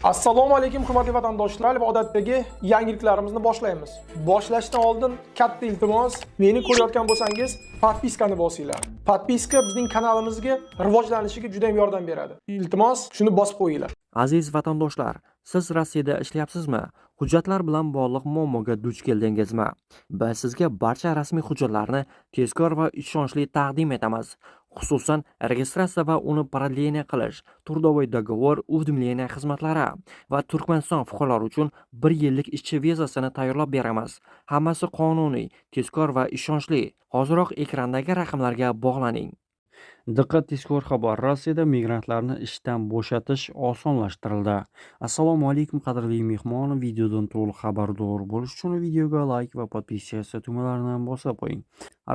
Assalomu alaykum, hurmatli vatandoshlar, va odatdagi yangiliklarimizni boshlaymiz. Boshlashdan oldin katta iltimos, meni ko'rayotgan bo'lsangiz, подписка ni bosinglar. Подписка bizning kanalimizga rivojlanishiga juda ham yordam beradi. Iltimos, shuni bosib qo'yinglar. Aziz vatandoshlar, siz Rossiyada ishlayapsizmi? Hujjatlar bilan bog'liq muammoga duch keldingizmi? Biz sizga barcha rasmiy hujjatlarni tezkor va ishonchli taqdim etamiz. Xususan, registratsiya va uni продление qilish, трудовой договор, уведомление xizmatlari va Turkmaniston fuqarolari uchun 1 yillik ishchi vizasini tayyorlab beramiz. Hammasi qonuniy, tezkor va ishonchli. Hoziroq ekrandagi raqamlarga bog'laning. Diqqat, tezkor xabar! Rossiyada migrantlarni ishdan bo'shatish osonlashtirildi. Assalomu alaykum, qadrli mehmon. Videodan to'liq xabardor bo'lish uchun videoga layk va подписаться tugmalarini bosib qo'ying.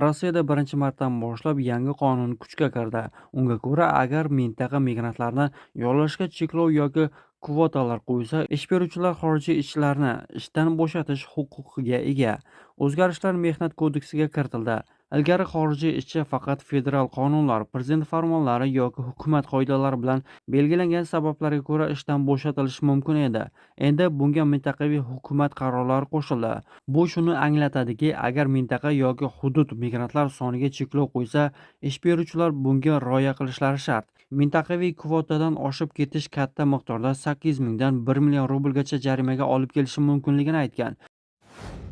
Rossiyada 1-martdan boshlab yangi qonun kuchga kirdi. Unga ko'ra, agar mintaqa migrantlarni yollashga cheklov yoki kvotalar qo'ysa, ish beruvchilar xorijiy ishchilarni ishdan bo'shatish huquqiga ega. O'zgarishlar Mehnat kodeksiga kiritildi. Ilgari xorijiy ishchi faqat federal qonunlar, prezident farmonlari yoki hukumat qoidalari bilan belgilangan sabablarga ko'ra ishdan bo'shatilishi mumkin edi. Endi bunga mintaqaviy hukumat qarorlari qo'shildi. Bu shuni anglatadiki, agar mintaqa yoki hudud migrantlar soniga cheklov qo'ysa, ish beruvchilar bunga rioya qilishlari shart. Mintaqaviy kvotadan oshib ketish katta miqdorda 800 mingdan 1 million rublgacha jarimaga olib kelishi mumkinligini aytgan.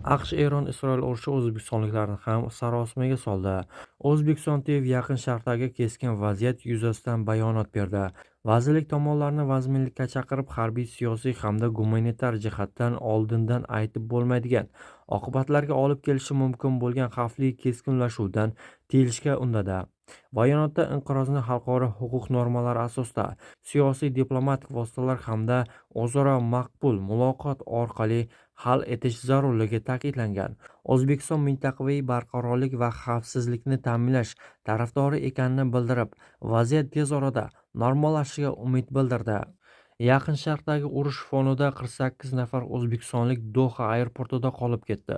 AQSh Eron Isroil urushi o'zbekistonliklarni ham sarosimaga soldi. O'zbekiston TV Yaqin Sharqdagi keskin vaziyat yuzasidan bayonot berdi. Vazirlik tomonlarni vazminlikka chaqirib, harbiy, siyosiy hamda gumanitar jihatdan oldindan aytib bo'lmaydigan oqibatlarga olib kelishi mumkin bo'lgan xavfli keskinlashuvdan tiyilishga undadi. Bayonotda inqirozni xalqaro huquq normalari asosida siyosiy diplomatik vositalar hamda o'zaro maqbul muloqot orqali hal etish zarurligi ta'kidlangan. O'zbekiston mintaqaviy barqarorlik va xavfsizlikni ta'minlash tarafdori ekanini bildirib, vaziyat tez orada normallashishiga umid bildirdi. Yaqin Sharqdagi urush fonida 48 nafar o'zbekistonlik Doha aeroportida qolib ketdi.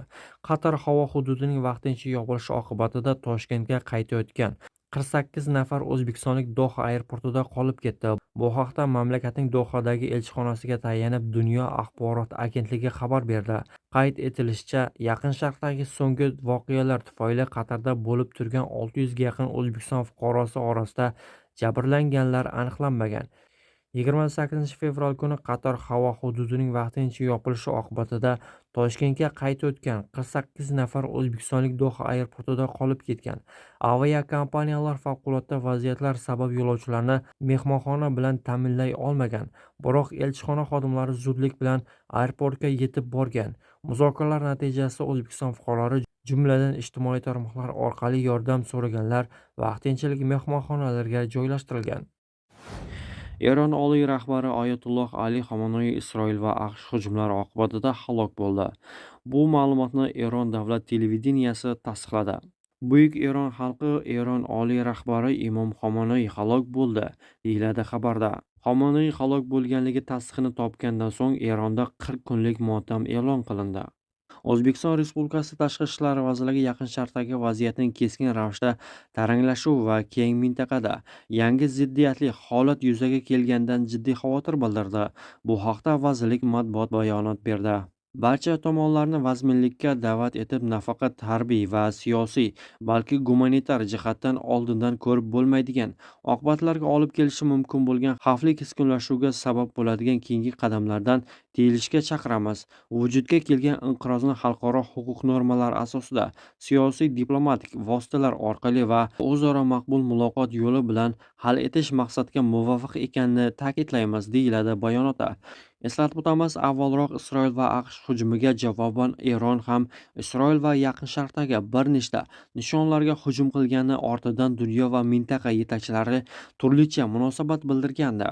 Qatar havo hududining vaqtincha yopilishi oqibatida Toshkentga qaytayotgan 48 nafar o'zbekistonlik Doha aeroportida qolib ketdi. Bu haqda mamlakatning Dohadagi elchixonasiga tayanib Dunyo axborot agentligi xabar berdi. Qayd etilishicha, Yaqin Sharqdagi so'nggi voqealar tufayli Qatarda bo'lib turgan 600 ga yaqin O'zbekiston fuqarosi orasida jabrlanganlar aniqlanmagan. 28 fevral kuni Qatar havo hududining vaqtincha yopilishi oqibatida Toshkentga qaytayotgan 48 nafar o'zbekistonlik Doha aeroportida qolib ketgan. Aviakompaniyalar favqulodda vaziyatlar sabab yo'lovchilarni mehmonxona bilan ta'minlay olmagan. Biroq elchixona xodimlari zudlik bilan aeroportga yetib borgan. Muzokaralar natijasida O'zbekiston fuqarolari, jumladan ijtimoiy tarmoqlar orqali yordam so'raganlar vaqtinchalik mehmonxonalarga joylashtirilgan. Eron oliy rahbari Oyatulloh Ali Xomanaiy Isroil va AQSh hujumlari oqibatida halok bo'ldi. Bu ma'lumotni Eron davlat televideniyesi tasdiqladi. Buyuk Eron xalqi, Eron oliy rahbari Imom Xomanaiy halok bo'ldi, deyiladi xabarda. Xomanaiy halok bo'lganligi tasdig'ini topgandan so'ng Eronda 40 kunlik motam e'lon qilindi. O'zbekiston Respublikasi Tashqi ishlar vazirligi Yaqin Sharqdagi vaziyatning keskin ravishda taranglashuvi va keng mintaqada yangi ziddiyatli holat yuzaga kelganidan jiddiy xavotir bildirdi. Bu haqda vazirlik matbuot bayonot berdi. Barcha tomonlarni vazminlikka da'vat etib, nafaqat harbiy va siyosiy, balki gumanitar jihatdan oldindan ko'rib bo'lmaydigan oqibatlarga olib kelishi mumkin bo'lgan xavfli keskinlashuvga sabab bo'ladigan keyingi qadamlardan tiyilishga chaqiramiz. Vujudga kelgan inqirozni xalqaro huquq normalari asosida siyosiy diplomatik vositalar orqali va o'zaro maqbul muloqot yo'li bilan hal etish maqsadga muvofiq ekanini ta'kidlaymiz, deyiladi bayonotda. Eslatib o'tamiz, avvalroq Isroil va AQSh hujumiga javoban Eron ham Isroil va Yaqin Sharqdagi bir nechta nishonlarga hujum qilgani ortidan dunyo va mintaqa yetakchilari turlicha munosabat bildirgandi.